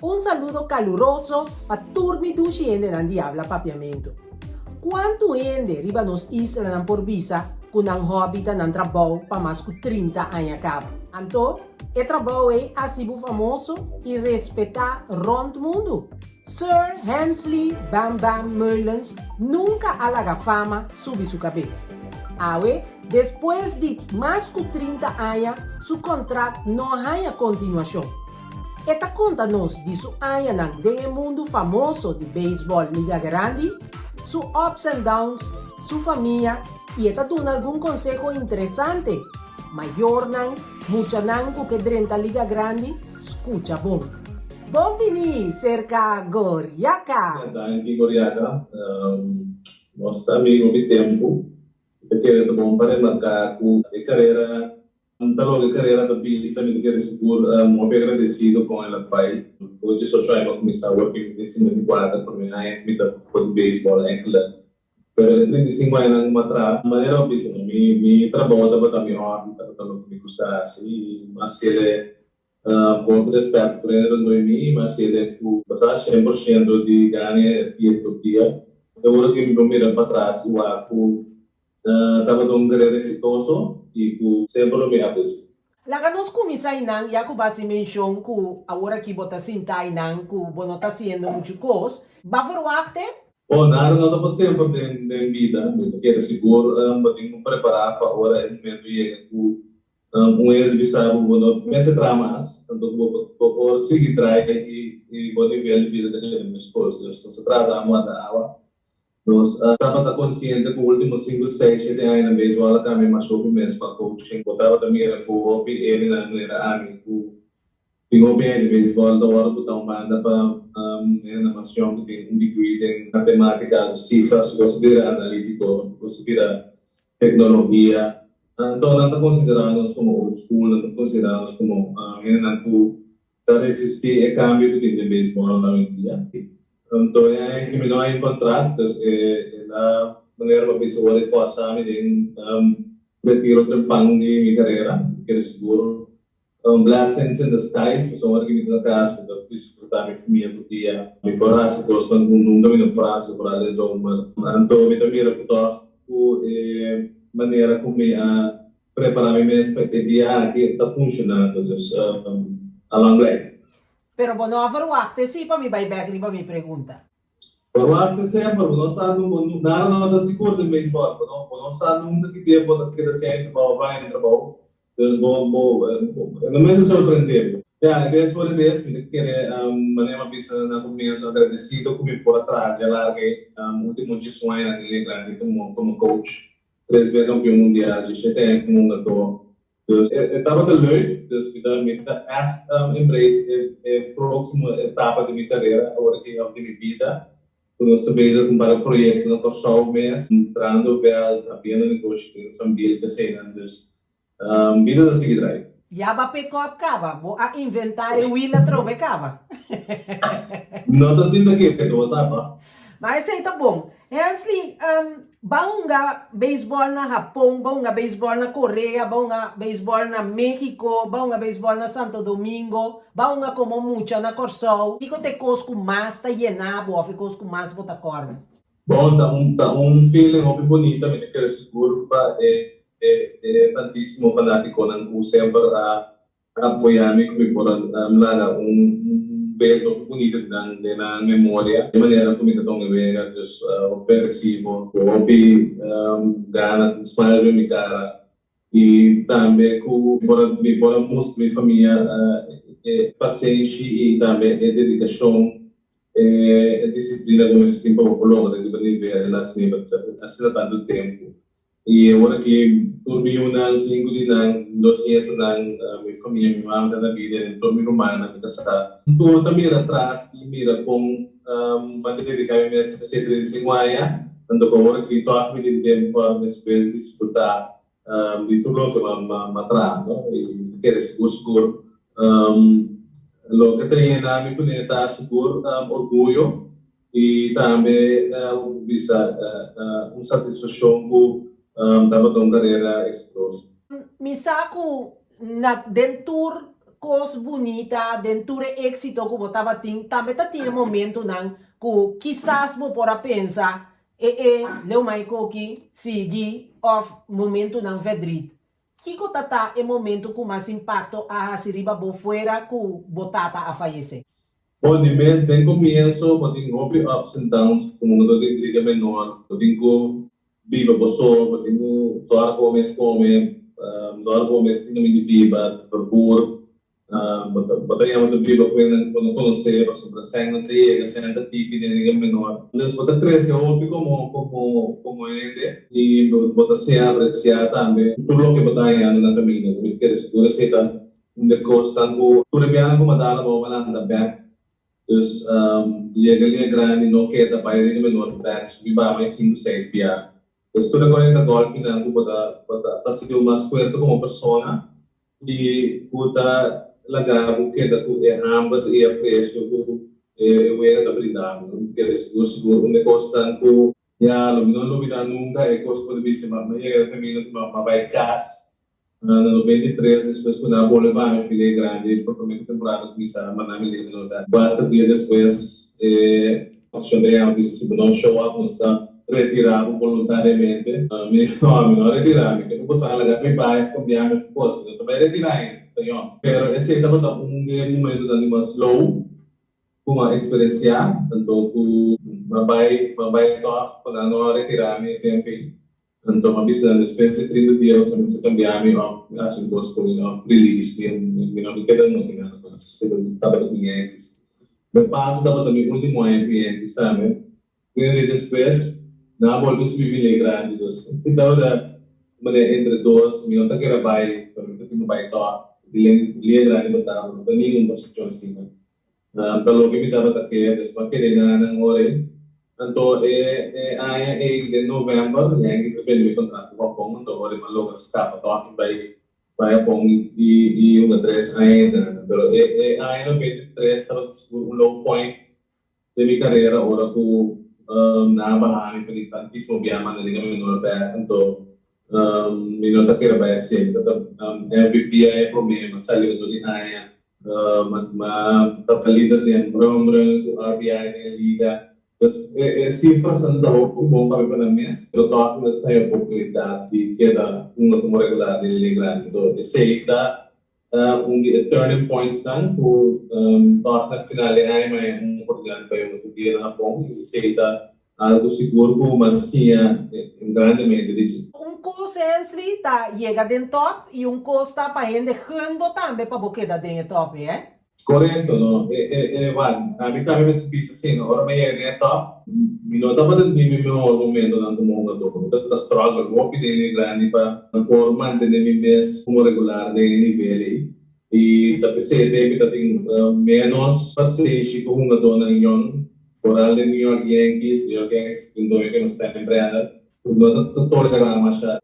Un saludo kaluroso pa tur mi dushi hendenan di habla papiamentu. Kuantu hende riba nos islanan por bisa ku nan hòbi ta nan trabou pa mas ku 30 aña kaba? Anto, e trabou ei a hasi bo famoso i respetá rònt mundu. Sir Hensley Bam Bam Meulens nunka a laga fama subi su kabes. Awe, despues di mas ku 30 aña, su kontrakt no a haña kontinuashon. E ta konta nos di su añanan den e mundu famoso di beisbòl Liga Grandi, su ups and downs, su famia i e ta duna algun konseho interesante. Mayornan, muchanan ku ke drenta Liga Grandi, skucha bon. Bon bini serka Goriaka! Danki Goriaka. Nos ta amigo di tempu. Mi ta kere ta bon pa remarká ku e karera Mi ta logra e karera ta bisa mi ta kere sigur hopi agradesido kon el a bai. Ku 18 aña mi a kuminsá wor ki mi tin 54 promé aña ku mi ta for di beisbòl enkele. Pero e 35 añanan ku mi a traha manera mi a bisa no mi mi trabou tabata mi hòbi tabata loke mi gusta hasi i mas kere ku hopi rèspèt ku hende rondó di mi i mas kere ku pasá 100% di gana i energia tur dia. E ora ku mi por mira patras i wak ku Tabata un karera eksitoso i ku semper lo mi apresia. Laga nos kuminsá einan, ya ku bo hasi menshon ku awor aki bo ta sintá einan ku bo no ta hasiendo muchu kos. Ba verwachté? Bo, nada no ta pa semper den den bida. Mi ta kere sigur bo tin ku prepará pa ora e momento yega ku un hende di bisa bo bo no mester traha mas, tanto ku bo bo por sigui traha i bo nivel di bida ta keda meskos. Dus nos ta trata amo anda awa. Nos tabata konsiente ku último sinku, seis, shete aña na beisbòl a kambia mas hopi mes pa coaching. Bo tabata mira ku hopi hendenan manera ami ku tin hopi aña di beisbòl ta wòrdu botá un banda pa hendenan mas yòn ku tin un degree den matematika, sifras, su kos a bira analítiko, su kos a bira teknologia. Anto nan ta konsiderá nos komo old school, nan ta konsiderá nos komo hendenan ku ta resistí e kambio ku tin den beisbòl awendia. Anto e aña ki mi no a enkontrá, dus e la manera pa bisa wòrdu fòrsá mi den retiro trempan di mi karera. Mi kere sigur blessings in disguise, pasobra ora ki mi ta na kas mi ta disfrutá mi famia tur dia. Mi por hasi kosnan ku nunka mi no por hasi foral den zomer. Anto mi ta mira ku tòg ku e manera ku mi a prepará mi mes pa e dia aki ta funshonando, dus along lei. Pero bo no a verwachté si pa mi bai bek riba mi pregunta. Verwachté semper, bo no sa nunka, bo nada no ta sigur den beisbòl, bo no bo no sa nunka ki dia bo ta keda sin trabou of haña trabou, dus bo bo e no mester sorprendé bo. Ya, e bes for e bes, mi ta kere manera mi a bisa na komienso agradesido ku mi por a traha dje larga e ultimo djisun añanan den Liga Grandi komo komo coach, tres bes kampion mundial, djishete aña komo hungadó. Dus e tabata leuk, dus mi ta mi ta ègt embrace e e próksimo etapa di mi karera awor aki òf di mi bida, ku nos ta bezig ku un par di proyekto na Kòrsou mes, trahando vèlt, abriendo negoshi den Sambil, eseinan, dus bida ta sigui drai. Ya ba pick up kaba, bo a inventá e wiel atrobe kaba. No ta sinta ketu, bo sa pa. Ma esei ta bon. Hensley, ba hunga beisbòl na Hapon, ba hunga beisbòl na Korea, ba hunga beisbòl na México, ba hunga beisbòl na Santo Domingo, ba hunga komo mucha na Kòrsou. Kiko ta e kos ku mas ta yena bo òf e kos ku mas bo ta kòrda? Bon, ta un ta un feeling hopi bunita, mi ta kere sigur pa e e tantísimo fanátikonan ku semper a Apoyá mi ku mi por a laga un beto bunito di nan den nan memoria. E manera ku mi ta tuma e wega dus hopi agresivo, ku hopi gana, ku un smile riba mi kara i tambe ku mi por a mustra mi famia e pasenshi i tambe e dedikashon, e disiplina ku mester tin pa bo por logra riba nivel di las nivel asina tantu tempu. I ora ki tur mi yunan, sinku di nan, dos nietonan, mi famia, mi mama ta na bida, i tur mi rumannan, mi kasá. Tur ta mira atras i mira kon mi a dediká mi mes ta ser 35 aña, anto ku ora ki tòg mi tin tempu pa despues disfrutá di tur loke mi a traha, no? I mi kere sigur sigur loke ta yena mi kuné ta sigur orguyo. I tambe bisa un satisfaccion cu tabata un carera exitoso. Mi sa cu na den tur. kos bunita, den tur e éksito ku bo tabatin, tambe ta tin e momentunan ku kisas bo por a pensa, E e, leu mai koki, sigui, òf momentunan verdriet. Kiko ta ta e momento ku mas impakto a hasi riba bo fuera ku bo tata a fayesé? Bon, di mes den komienso bo tin hopi ups and downs komo bo ta den liga menor, bo tin ku biba bo so, bo tin ku sòru pa bo mes kome, sòru pa bo mes tin kaminda di biba, vervoer. Bo ta yama ta biba ku hende ku bo no konosé pasobra sèn no ta yega, sèn ta tiki den liga menor. Dus bo ta krese hopi komo komo hende i bo ta siña apresiá tambe tur loke bo ta hañando na kaminda. Mi ta kere sigur esei ta un di e kosnan ku tur e biaha ku bo a dal abou bo a lanta bèk. Dus yega liga grandi no keda bai liga menor bèk subi baha mai sinku seis biaha. Dus tur e kos ei ta gòlpinan ku bo ta bo ta hasibo mas fuerte komo persona. I ku ta laga bo keda ku e hamber i apresio ku e wega ta brinda bo. Mi kere sigur sigur un e kosnan ku ya lo mi no lubida nunka e kos ku bo ta bisa mi a yega na kaminda ku mi a bai kas na 93 despues ku nan a bolbe baha mi filia grandi prome ku temporada a kuminsá manda mi liga menor kuater dia despues e Asociacion ta yama bisa si bo no show up nos ta retira bo boluntariamente. Mi no, mi no retira, mi ke pa boso a laga mi bai of kambia mi of kos, mi no ta bai retira ainda, ta yon. Pero esei tabata un di e momentonan di mas low ku mi a eksperensiá, anto ku mi a bai, mi a bai tòg ku nan no a retira mi e tempu ei. Anto mi a bisa nan despues di trinta dia boso mester kambia mi of hasi un kos ku mi of release mi, mi no keda noti nada mas, tabata ku Yankees. Mi paso tabata mi ultimo aña ku Yankees tambe. Un dia despues, nan a bolbe subi mi ley grandi. Dus, mi tabata manera entre dos, mi no ta kere bai, pero mi ta tin ku bai tòg. Di ley grandi bo tabata, no ta ningun posishon asina. Ta loke mi tabata ke, dus mi a kere na nan ora ei. Anto e e aña ei den novèmber, Yankees a bende mi kontrato ku Hapon, anto ora mi a logra skapa tòg i bai Bai a pon i hunga tres aña ainda. Pero e e aña 93 tabata sigur un low point den mi carera ora cu nan a baha mi pa di tantisimo bia manda Liga Menor bek. Anto mi no ta kere bai así. Mi tabata MVP aña prome, mi a sali otro di aña. Mi a tabata lider den home run cu RBI den e liga. Pues e cifras nan ta hopi bon pa mi pa nan mes, pero tòg mi ta haña oportunidat di keda hunga komo regular den Liga Grandi. Anto esei ta un di e turning points nan ku tòg na final di aña mi haña un oportunidat di bai hunga tur dia na Hapon i esei ta algu sigur ku mi a siña grandemente di dje. Un kos Hensley ta yega den tòp i un kos ta pa hende gun bo tambe pa bo keda den e tòp, eh? Korekto, no. E, e, e, wak, ami tambe mester bisa asina, ora mi a yega den e top, mi no tabata den mi mehor momentonan komo hungadó. Mi tabata struggle hopi den e grandi pa por mantene mi mes komo regular den e nivel ei. I ta p'esei te mi ta tin ménos pasenshi ku hungadónan yòn, foral den New York Yankees. New York Yankees tin doño ku nos Steinbrenner, ku no ta tolerá masha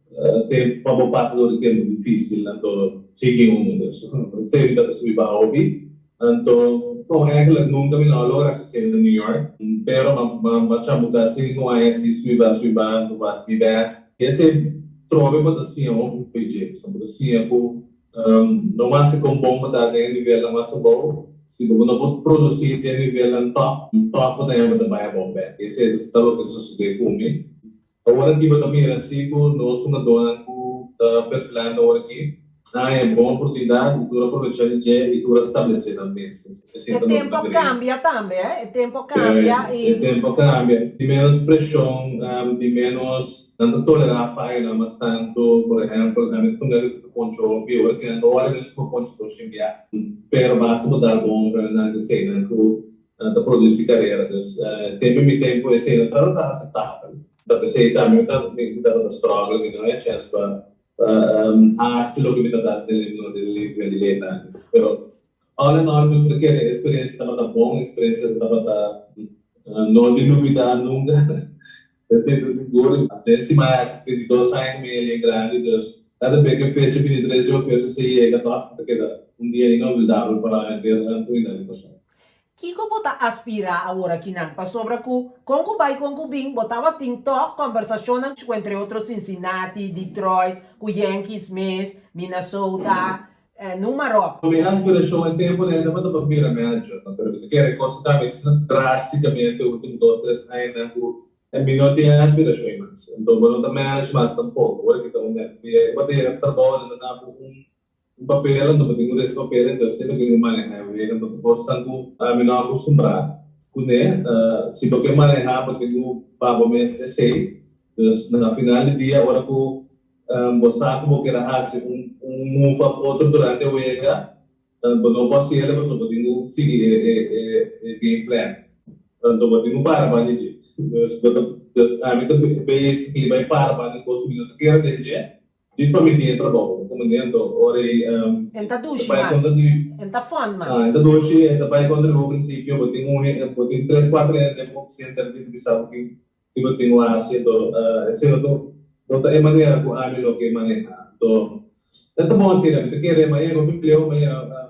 tempu pa bo pasa dor di tempu difísil, anto sigui un. Dus esei mi tabata subi baha hopi. Anto, bon, eigenlijk nunka mi no a logra asistí na New York, pero m'a chambuká sinku aña así subi baha, subi baha, anto hasi mi bèst. I esei trobe bo ta siña hopi for dje, pasobra bo ta siña ku no mas kon bon bo ta den e nivelnan mas abou, si bo no por produsí den e nivelnan tòp, tòg bo ta haña bo ta bai abou bèk. Esei ta loke ta sosodé ku mi. Awor aki bo ta mira si ku nos hungadónan ku ta perfilando awor aki a haña bon oportunidat i tur a aprovechá di dje i tur a stablesé nan mes. Esei E ta nos tempu a diferensia. kambia tambe, eh? E tempu a kambia i. E tempu a kambia. Tin ménos preshon, tin ménos, nan ta tolerá fayonan mas tantu. Por ehèmpel, ami ta pone riba poncho hopi, ora ki nan ta wòrdu mes ku poncho tur shimbiá. Pero basta bo dal bon nan eseinan ku ta produci carera. Dus tempo mi tempo esey no tabata aceptabel. Ta pesey tambe mi ta mi tabata struggle, mi no haya chance pa haci loke mi tabata haci den den nivel di ley Pero all in all mi ta kere e experiencia tabata bon, e experiencia tabata no di lubida nunca. Esey ta sigur. Den siman a haci 32 aña cu mi a ley grandi, dus cada bes cu e fecha 23 di augustus a yega toch ta keda un dia inolvidabel pa henter comunidad di Kòrsou. Kiko bo ta aspirá awor akinan? Pasobra ku kon ku bai kon ku bin, bo tabatin tòg kòmbersashonnan ku entre otro Cincinnati, Detroit, ku Yankees mes, Minnesota. Noem maar op. Mi aspirashon e tempu nei tabata pa bira manager, pero mi ta kere kos ta kambia asina drasticamente ultimo dos tres añanan ku mi no tin e aspirashon ei mas. Anto bo no ta manage mas tampoko. Ora ki ta un bo ta yega trabou nan ta duna bo un un papel anto bo tin ku lesa papel anto esei loke mi maneha e wega anto ta kosnan ku mi no akustumbrá kuné. Si bo ke maneha bo tin ku pa bo mes esei. Dus na final di dia ora ku Bo sa ku bo kier a hasi un move òf otro durante e wega, bo no por hasiel pasobra bo tin ku sigui e game plan. Anto bo tin ku para banda dje. Dus bo ta, dus ami ta basically bai para banda di kos ku mi no ta kier den dje, djis pa mi tin e trabou. Bo komprende? Anto ora ei En ta ta dushi bai mas. kontra di. En ta fun mas. En ta dushi, en ta bai kontra di bo prinsipio. Bo tin un, bo tin tres kuater hende den bo ofisina ta bisa bo ki. Ki bo tin wasi anto esei no ta no ta e manera ku ami lo ke maneha. Anto e ta bon asina, mi ta kere ma yega hopi pleo, ma yega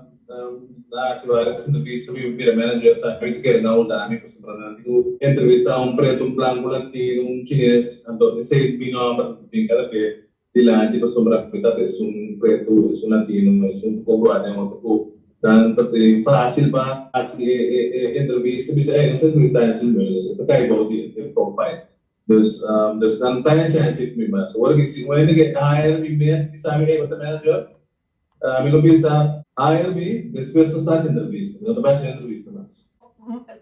na hasi varios entrevista, mi bira manager tambe, mi ta kere nan usa mi pasobra nan tin ku entrevista un pretu, un blanku, un latino, un chines, anto esei mi nomber ta bin kada be dilanti pasobra mi tata esun pretu, esun latino, esun poco den otro ku nan ta tin fácil pa hasi e entrevista bisa ey nos entrevista a esun dueño e ta kai bou di e profile. Dus dus nan ta e chance ku mi mas. Awor ki si un hende ke hire mi mes bisa mi ey bo ta manager mi lo bisa hire mi despues nos ta hasi entrevista mi no ta bai hasi entrevista mas.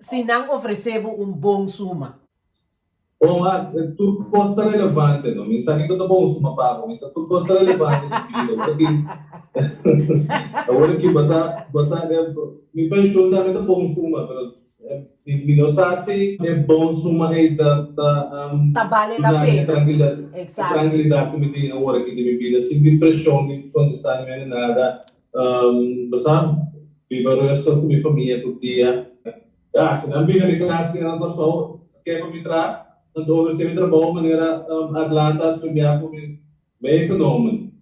Si nan ofrece bo un bon suma. Bon, a tur kos ta relevante, no? Mi sa kiko ta bon suma pa bo. Mi sa tur kos ta relevante den bida. Awor ki, awor ki bo sa, bo sa mi penshun tambe ta bon suma, pero mi, mi no sa si e bon suma ei ta, ta Ta bale la duna mi e pena. trankilidat, e Exacto. trankilidat ku mi tin awor aki den mi bida, sin tin preshon di kontestá ni mende nada. Bo sa, biba rustig ku mi famia tur dia. Ya, si nan bira mi klas ki nan Kòrsou, ke pa mi tra, nan ta ofresé mi trabou manera Atlanta a studiá ku mi meegenomen.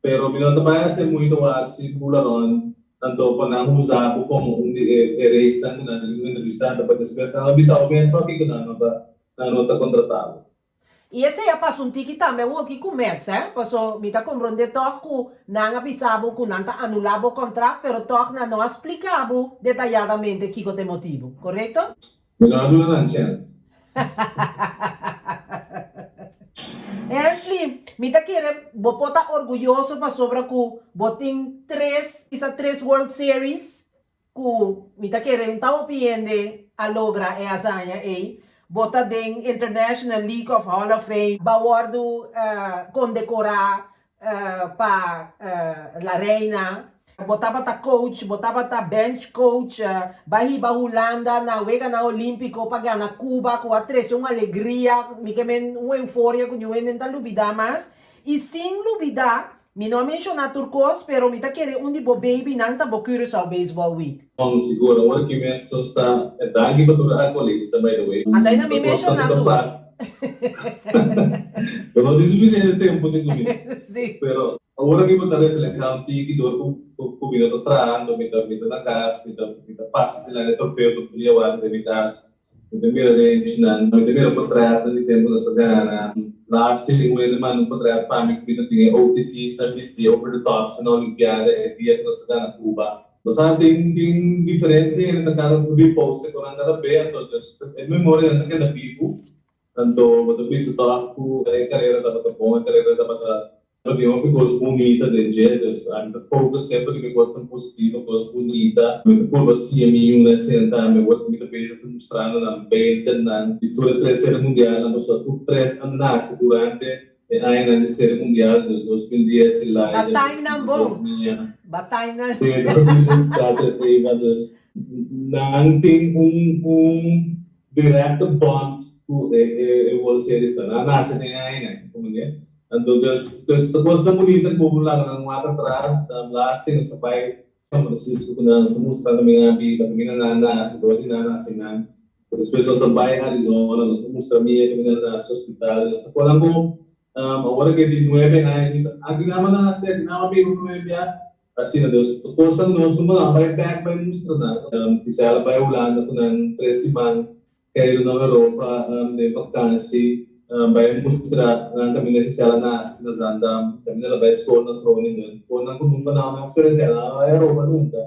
Pero mi no ta bai hasi moeite wak si bula rònt, anto pa nan usa bo komo un di e reisnan ku nan ta bin entrevistá, anto pa despues nan a bisa bo mes pakiko nan no ta nan no ta kontratá bo. I esei a pasa un tiki tambe awoki ku Mets, eh, paso mi ta komprondé tòg ku nan a bisa bo ku nan ta anulá bo kontrakt, pero tòg nan no a splika bo detayadamente kiko ta e motibu, korekto? Mi no a duna nan chèns. Hensley, mi ta kere bo por ta orguyoso pasobra ku bo tin tres, bisa tres World Series Ku mi ta kere un ta hopi hende a logra e hazaña ei. Bo ta den International League of Hall of Fame, bo a wòrdu kondekorá pa La Reina, bo tabata coach, bo tabata bench coach, bo a hiba Hulanda na Weganan Olímpiko pa gana Cuba ku a trese un alegria, mi ke men un euforia ku niun hende no ta lubidá mas. I sin lubidá Mi no a menciona tur cos, pero mi ta kere un di bo babynan ta bo Curaçao Baseball Week. Bon, sigur. Awor ki mes nos ta e danki pa tur alcoholista, by the way. Ata ainda Ta mi cosnan menciona cu ta tur. fa. Bo no tin suficiente tempo si cu mi. Si. Pero awor aki bo ta refleha un tiki dor cu cu mi no ta trahando, mi ta mi ta na cas, mi ta mi ta pasa dilanti e trofeo tur dia wak den mi cas. Mi ta mira renchinan, mi ta mira potretnan di tempu nos a gana. Last tin un hende manda un potret pa mi ku mi ta tin e OTT's na bisti, over the tops, na Olimpiada e dia ku nos a gana Cuba. Bo sa tin tin diferente hende ta kada ku bi post ku nan kada be, anto dus e memorianan ta keda bibu. Anto bo ta bisa tòg ku e karera tabata bon, e karera tabata Tabatin hopi kos bunita den dje, dus ami ta focus semper riba e kosnan positivo, kos bunita. Mi ta purba siña mi yunan esei tambe, wor mi ta bezig ta mustrando nan beeldennan di tur e tres Sere Mundialnan, pasobra tur tres a nace durante e añanan di Sere Mundial, dus 2010 Elijah, Batay nan bon. 2010 Mia, Batay nan. sí, 2014 Eva, dus nan tin un un directe bond cu e e World Series nan, nan a nace den e añanan, comprende? Anto dus dus ta kosnan bunita ku bo por laga nan wak atras, ta last nos a bai San Francisco ku nan, nos a mustra nan también a biba, kaminda nan a nase, dos di nan a nase nan. Despues nos a bai Arizona, nos a mustra mia kaminda nan a nase hospital, nos ta por nan ku awor ke di nuebe aña bisa aki nan a nase, aki nan a biba prome bia. Asina dus ta kosnan ku nos no por nan bai bek bai mustra nan. Kisas a bai Hulanda ku nan tres siman, keiru nan Europa den vakansi. Bai mustra nan kaminda Gisela a nase na Zaandam, kaminda el a bai skol na Groningen. Kon nan ku nunka nan a eksperensiá, nan a bai Aruba nunka.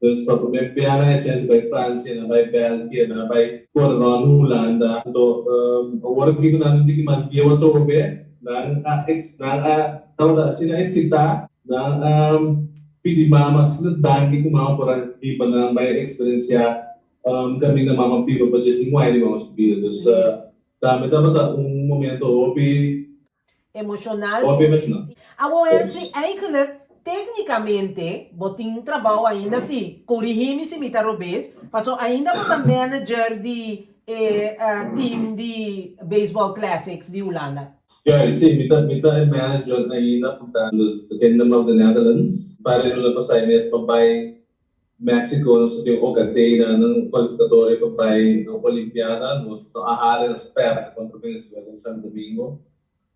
Dus pa promé bia nan a chèns di bai Fransia, nan a bai Bèlgia, nan a bai kore rònt Hulanda. Anto awor aki ku nan tin mas bieu atrobe, nan a nan a tabata asina eksitá, nan a pidi mama asina danki ku mama por a hiba nan bai eksperensiá kaminda mama biba pa djes un aña di mama su bida. Dus Tambe tabata un momento hopi. Emocional. Hopi emocional. Awor Hensley, eigenlijk, tecnicamente, bo tin trabao ainda si, corigi mi si mi ta robes, paso ainda bo ta manager di e team di Baseball Classics di Hulanda. Juist, si, mi ta mi ta e manager ainda, dus the Kingdom of the Netherlands. Pare luna pasai mes pa bai Mexico nos ta tin OKT na nan cualificatorio pa bay na Olimpiada. Nos no a hala nos perde contra Venezuela en Santo Domingo.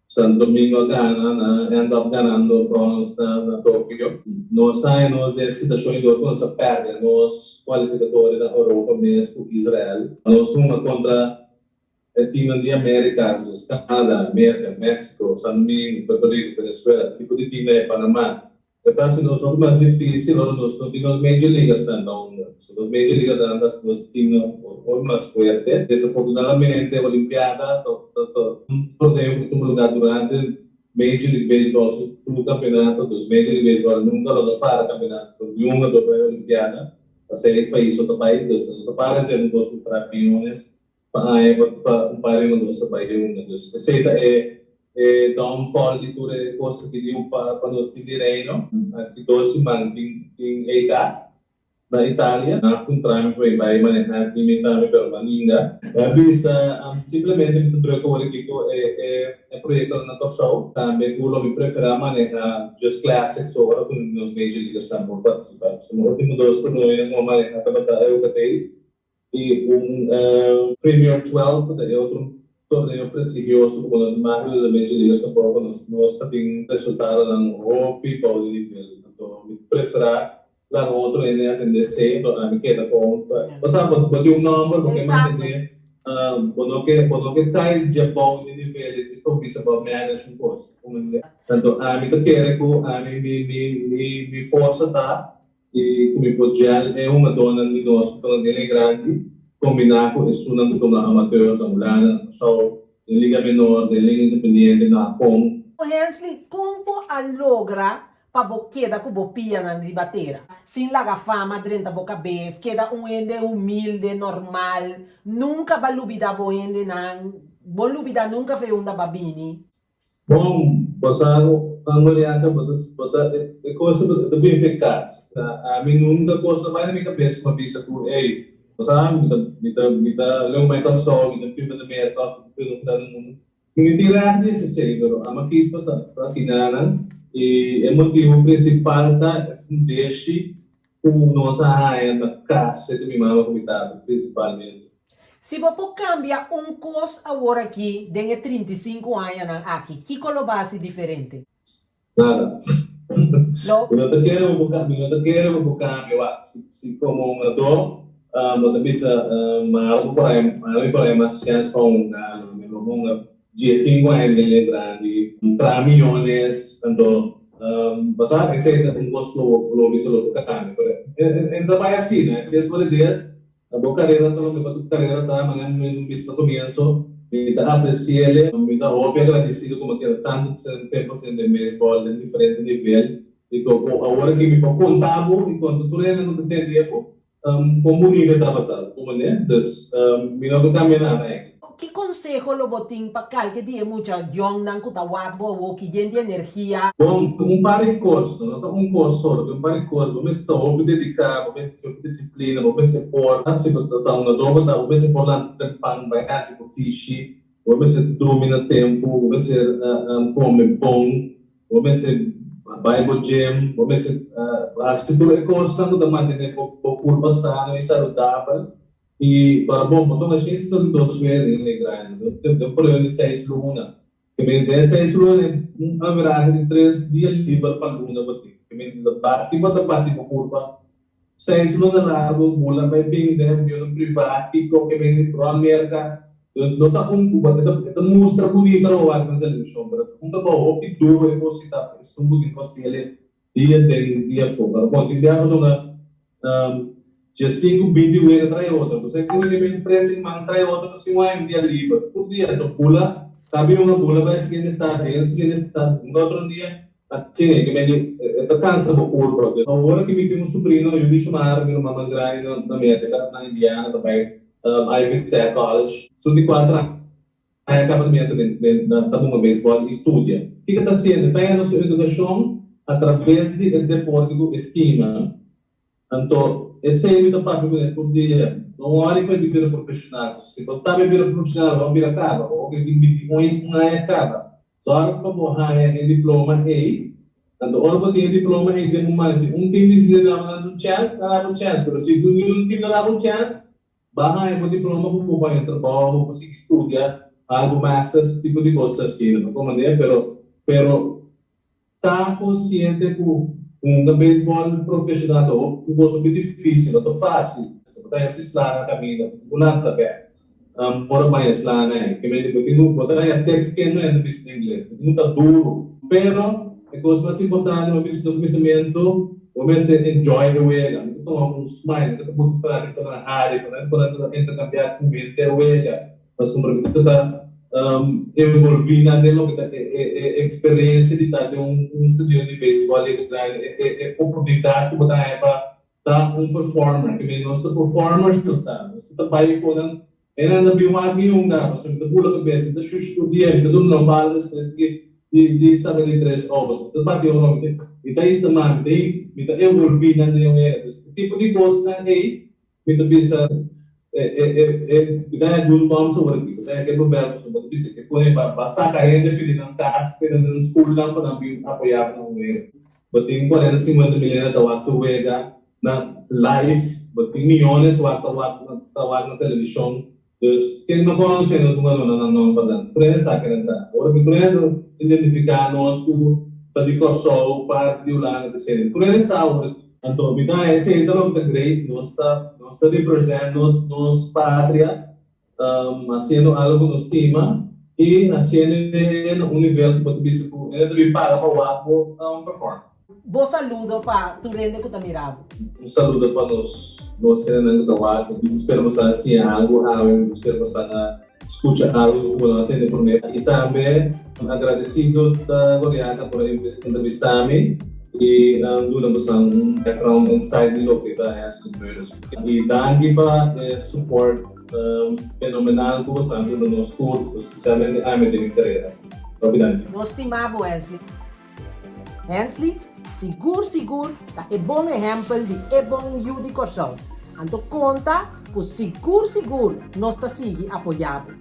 Santo Domingo a gana, nan a end up ganando brons na na Tokio. Nos a haña nos den situacion y dor cu nos a perde nos cualificatorio na Europa mes cu Israel. Nos hunga contra e teamnan di America, zoals Canada, Merca, Mexico, San Domingo, Puerto Rico, Venezuela, tipo di teamnan e Panama. E ta hasi nos hopi mas difícil ora nos no tin nos Major Leaguersnan ta hunga. So nos Major Leaguersnan ta hasi nos teamnan hopi mas fuerte. Desafortunadamente Olimpiada ta ta un torneo ku tuma lugar durante Major League Baseball su su kampeonato. Dus Major League Baseball nunka lo no para kampeonato ku niun hungador bai Olimpiada. Pa seis pais so ta bai, dus nan no ta para enter un kos ku traha miyones pa aña pa pa un par di hungador sa bai hunga. Dus esei ta e e downfall di tur e kos aki di pa pa nos tin di Reino. Aki dos siman tin tin EK na Italia. Nan a puntra mi pa mi bai maneha di mi tambe pero mi a ninga. Mi a bisa simplemente mi ta druk awor aki ku e e e proyektonan na Kòrsou. Tambe ku lo mi preferá maneha just classics ora ku nos Major Leaguers nan por partisipá. So mi ultimo dos torneonan ku mi a maneha tabata EUKT I un Premier 12 ku ta e otro torneo prestigioso ku bo no ta mag di Major League tampoco. Nos nos ta tin resultadonan hopi bou di nivel. Anto mi preferá laga otro hende atendé esei, anto ami keda kon Pasá bo bo tin un nòmber, bo ke mantené, bo no ke bo no ke kai dje bou di nivel e djis pa bo bisa bo a manage un kos. Anto ami ta kere ku ami mi mi mi mi forsa ta I ku mi por gel e hungadónan di nos ku ta na den e grandi, kombiná ku esunnan ku ta na amateur, na Hulanda, na Kòrsou, den Liga Menor, den Liga Independiente, na Hapon. Hensley, kon bo a logra pa bo keda ku bo pianan riba tera, sin laga fama drenta bo kabes, keda un hende humilde, normal, nunka ba lubida bo hendenan, bo lubida nunka fe unda ba bini? Bon, bo sa Angoliaca, bo ta, bo ta, e cos ta, ta bin fecá. Ami nunca cos ta bai na mi cabeza cu mi a bisa cu, ey, bo sa, mi ta, mi ta, mi ta leu mai Kòrsou, mi ta biba na Merca of mi ta biba na mundu. Mi no tin recht di esei, pero ami a kies pa ta pa kinanan y e motibo principal ta e fundeshi cu nos a haña na cas, e ta mi mama cu mi tata principalmente. Si bo por cambia un cos awor aki den e 35 añanan aki, kico lo bo haci diferente? Nada. Lo. Mi no ta kere bo por mi no ta kere bo por cambia. Wak, si si como hungador bo ta bisa mara bo por haña mara mi por haña mas chance pa hunga, lo mi lo hunga 15 aña den liga grandi, traha miyones, anto bo sa esey ta un cos cu lo lo bisa lo por cambia, pero e no ta bay asina, es what it is. Na bo karera ta loke pa tu karera ta, manera mi bisa na komienso, mi ta apresi'el, mi ta hopi agradesido ku mi a keda tantu tempu haciendo den beisbòl den diferente nivel i ku awor aki mi por konta bo i konta tur hende ku ta tende bo kon bunito e tabata, bo manera. Dus mi no ta kambia nada eigenlijk. Ki konseho lo bo tin pa kalke di e mucha yòngnan ku ta wak bo awor ki yen di energia? Bon, tin un par di kos, no ta un kos solo, tin un par di kos. Bo mester ta hopi dediká, bo mester tin hopi disiplina, bo mester por hasi bo ta hungadó bo ta, bo mester por lanta trempan bai hasi bo fishi, bo mester drumi na tempu, bo mester kome bon, bo mester bai bo gym, bo mester hasi tur e kosnan ku ta mantené bo kurpa sano i saludabel. I para bo, bo tuma 162 wea den e grandi, den un periodo di seis luna. Ke men den seis luna e un averahe di tres dia liber pa luna bo tin. Ke men ta bati bo ta bati bo kurpa seis luna largu, bula bai bin den avionnan privá, kiko ke men rònt Merka. Dus no ta un ku e ta mustra bunita lo wak na televishon, pero ta un trabou hopi duro e kos ta esun ku tin ku hasi el dia den dia afó. Pero bon, tin biaha duna diesinku, binti wega trae otro. Bo sa ku e men tres siman trae otro sin wak un dia liber. Tur dia ta bula, ta bin un a bula bai siguiente stad, den siguiente stad, un otro dia. Asina e ke men di e ta kansa bo kurpa. Awor ki mi tin un subrino, yu di Shumara, mi ruman mas grandi na Merka, na Indiana, ta bai Ivy Tech College. Su di kuater aña kaba di meta den ta hunga beisbòl i studia. Kiko ta hasiendo? Ta yendo su edukashon atraves di e deporte ku e stima. Anto, esei mi ta papia ku nan tur dia. No wòri ku e di bira profeshonal. Si bo ta bai bira profeshonal, bo a bira kaba. Bo oke tin 21 aña kaba. Sòru pa bo haña e diploma ei. Anto, ora bo tin e diploma ei den bo man, si un tim disidi di daba nan un chèns, nan daba un chèns. Pero si ningun tim no daba un chèns, ba haña bo diploma pa bo haña trabou, bo por sigui studia algu masters, tipo di kos asina. Bo komand'é? Pero, pero. Ta konsiente ku hunga beisbòl profeshonal ta hopi un kos hopi difísil, no ta fásil. Bo ta haña pislá na kaminda, bo tin ku lanta bèk ora bo haña slá na ei. Kimente bo tin ku bo ta haña tèks ken no hende bisa na ingles, bo tin ku ta duru. Pero e kos mas importante bo bisa na kuminsamentu, bo mester enjoy e wega. Mi ta tuma un smile, mi ta buta fanático nan hari, fanático nan ta interkambiá ku mi henter wega. Pasobra mi ta ta envolví nan den loke ta e eksperensia di ta den un stadion di beisbòl i e oportunidat ku bo ta haña pa ta un performer. Ke men nos ta performers nos ta. Nos ta bai afó nan e nan ta bin wak mi hunga pasobra mi ta bula kabes, mi ta shush tur dia, mi ta duna nan bala despues di saka di tres out. Mi ta bati oro, mi ta hisa man, mi ta envolví nan den e tipo di kosnan ei. Mi ta bisa e e e e mi ta haña goosebumps awor aki, mi ta haña ke proverbio pasobra bo ta bisa ke pone pa pa saka hende for di nan kas, for di nan skulnan pa nan bin apoyá bo na un wega. Bo tin kuarenta sinkuenta mil hende ta wak tur wega na live, bo tin miyones wak ta wak ta wak na televishon. Dus ken no konosé nos un a duna nan nòmber nan. Tur hende sa ken nan ta. Ora ku tur hende ta identifiká nos ku ta di Kòrsou, parti di Hulanda, etcetera. Tur hende sa ora. Anto mi ta haña esei ta loke ta great. Nos ta nos ta represent nos nos patria hasiendo algo ku nos stima i hasiendo e na un nivel ku bo ta bisa ku hende ta bin paga pa wak bo perform. Bo saludo pa tur hende ku ta mira bo. Un saludo pa nos nos hendenan ku ta wak. Mi ta spera bo sa siña algu awe, mi ta spera bo sa skucha algu ku bo no a tende promé. I tambe agradesido ta Goliata por a entrevista mi i duna bo sa un background insight di loke ta Hensley Meulens. I danki pa e support fenomenal ku bo sa duna nos tur, spesialmente ami den mi karera. Hopi danki. Nos stima bo Hensley. Hensley sigur sigur ta e bon ehèmpel di e bon yu di Kòrsou. Anto konta ku sigur sigur nos ta sigui apoyá bo.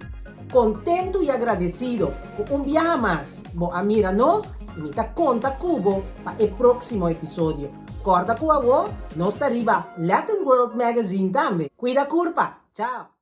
Kontentu i agradesido ku un biaha mas bo a mira nos i mi ta konta ku bo pa e próksimo episodio. Kòrda ku awor nos ta riba Latin World Magazine tambe. Kuida kurpa! Chao!